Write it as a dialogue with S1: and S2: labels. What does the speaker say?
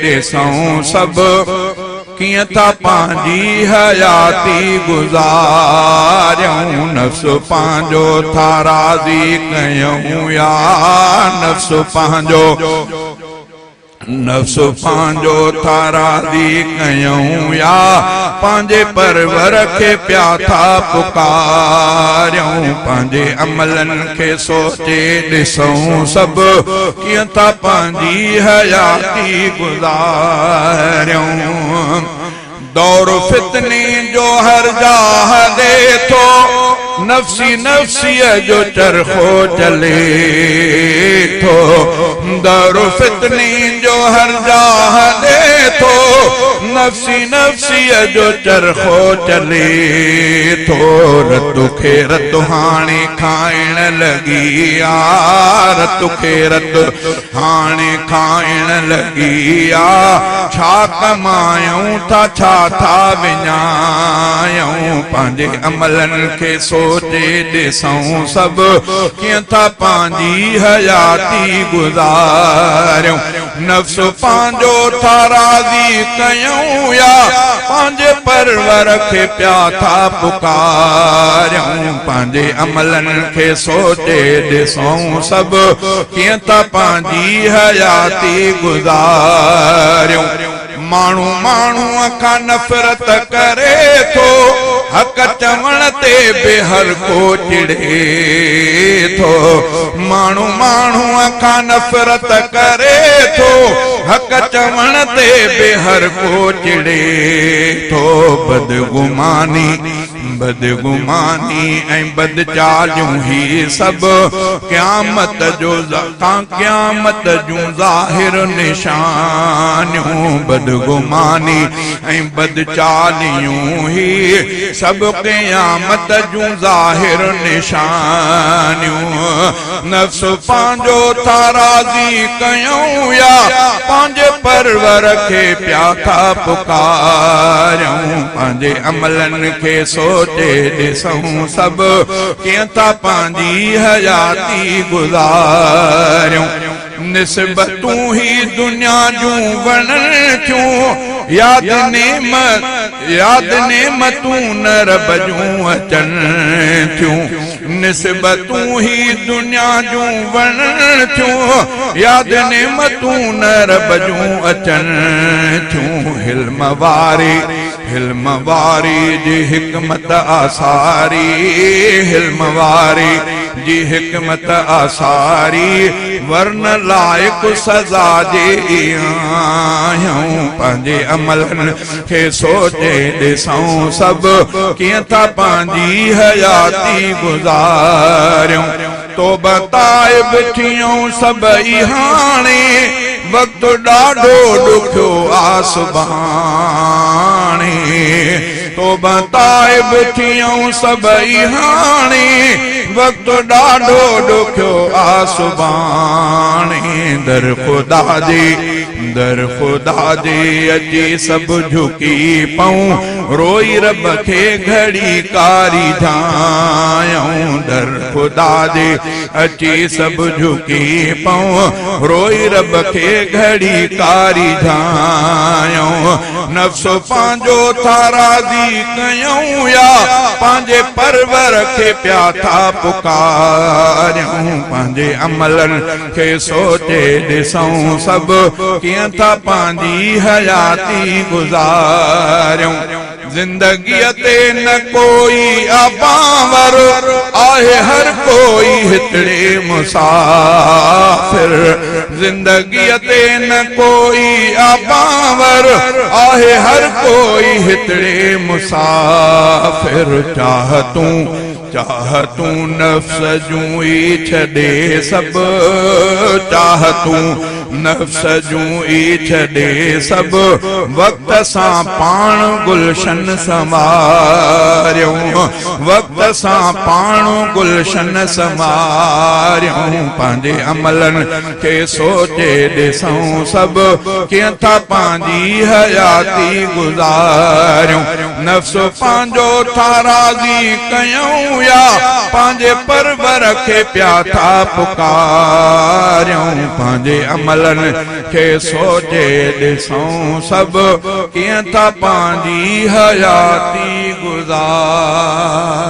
S1: ڏسون سڀ ڪيئن ٿا پنهنجي حياتي گذاريون، نفس پنهنجو ٿا راضي ڪيون يا نفس پنهنجو، نفس پنهنجو ٿا راضي ڪيون يا پنهنجي پرور کي پيا ٿا پڪاريون، پنهنجي عملن کي سوچي ڏسون سڀ ڪيئن ٿا پنهنجي حياتي گذاريون. دور فتني جو هر جاء ڏي ٿو، نفسي نفسيء جو چرخو چلي ٿو. دور فتني جو هر جاء ڏي ٿو، نفسي نفسيء جو چرخو چلي ٿو. رت کي رت هاڻي کائڻ لڳي آ، رت کي رت هاڻي کائڻ لڳي آ. ڇا ڪمايون ٿا ڇا ٿا وڃايون، پنهنجي عملن کي سوچي ڏسون سڀ ڪيئن ٿا پنهنجي حياتي گذاريون. نفس پنهنجو ٿا راضي ڪيون يا پنهنجي پرور کي پيا ٿا پڪاريون، پنهنجي عملن کي سوچي ڏسون سڀ ڪيئن ٿا پنهنجي حياتي گذاريون. ماڻهو ماڻهوء کان نفرت ڪري ٿو، حق چوڻ تي به هر ڪو چڙي ٿو. ماڻهو ماڻهوء کان نفرت ڪري ٿو، حق چوڻ تي به هر ڪو چڙي ٿو. بدگماني، بدگماني ۽ بدچاليون هي سڀ قيامت جو قيامت جون ظاهر نشانيون. بدگماني ۽ بدچاليون هي سڀ قيامت جون ظاهر نشانيون. نفس پنهنجو ٿا راضي ڪيون يا پنهنجي پرور کي پيا ٿا پڪاريون، پنهنجي عملن کي سوچي ڏسون سڀ ڪيئن ٿا پنهنجي حياتي گذاريون. نسبتون هي دنيا جون وڻن ٿيون، ياد نعمت ياد نعمتون نه رب جون اچن ٿيون. نسبتون هي دنيا جون وڻن ٿيون، ياد نعمتون نه رب جون اچن ٿيون. حلم واري حلم واري جي حڪمت آساري، حلم واري جي حڪمت آساري، ورنه لائق سزا جي آهيون. پنهنجي عملن کي سوچي ڏسون سڀ ڪيئن ٿا پنهنجي حياتي گذاريون. توبه تائب ٿيون سڀئي هاڻي، وقت ڏاڍو ڏکيو آ سڀاڻي. توبه تائب ٿيون سڀئي هاڻي، وقت ڏاڍو ڏکيو آ سڀاڻي. در خدا جي در خدا جي اچي سڀ جهڪي پئون، روئي رب کي گهڙي ڪاري جهايون. در خدا جي اچي سڀ جهڪي پئون، روئي رب کي گهڙي ڪاري جهايون. نفس پنهنجو ٿا راضي ڪيون يا پنهنجي پرور کي پيا ٿا پڪاريون، پنهنجي عملن کي سوچي ڏسون سڀ ڪيئن ٿا پنهنجي حياتي گذاريون. زندگيء تي نه ڪوئي آبانور آهي، هر ڪوئي هتڙي مسافر. زندگيء تي نه ڪوئي آبانور آهي، هر ڪوئي هتڙي مسافر. چاهتون چاهتون نفس جون ئي ڇڏي سڀ، چاهتون نفس جون ئي ڇڏي سڀ، وقت سان پاڻ گلشن سنواريون، وقت سان پاڻ گلشن سنواريون. پنهنجي عملن کي سوچي ڏسون سڀ ڪيئن ٿا پنهنجي حياتي گذاريون. نفس پنهنجو ٿا راضي ڪيون يا پنهنجي پرور کي پيا ٿا پڪاريون، پنهنجي عمل. عملن کي سوچي ڏسون سڀ، ڪيئن ٿا پنهنجي حياتي گذاريون.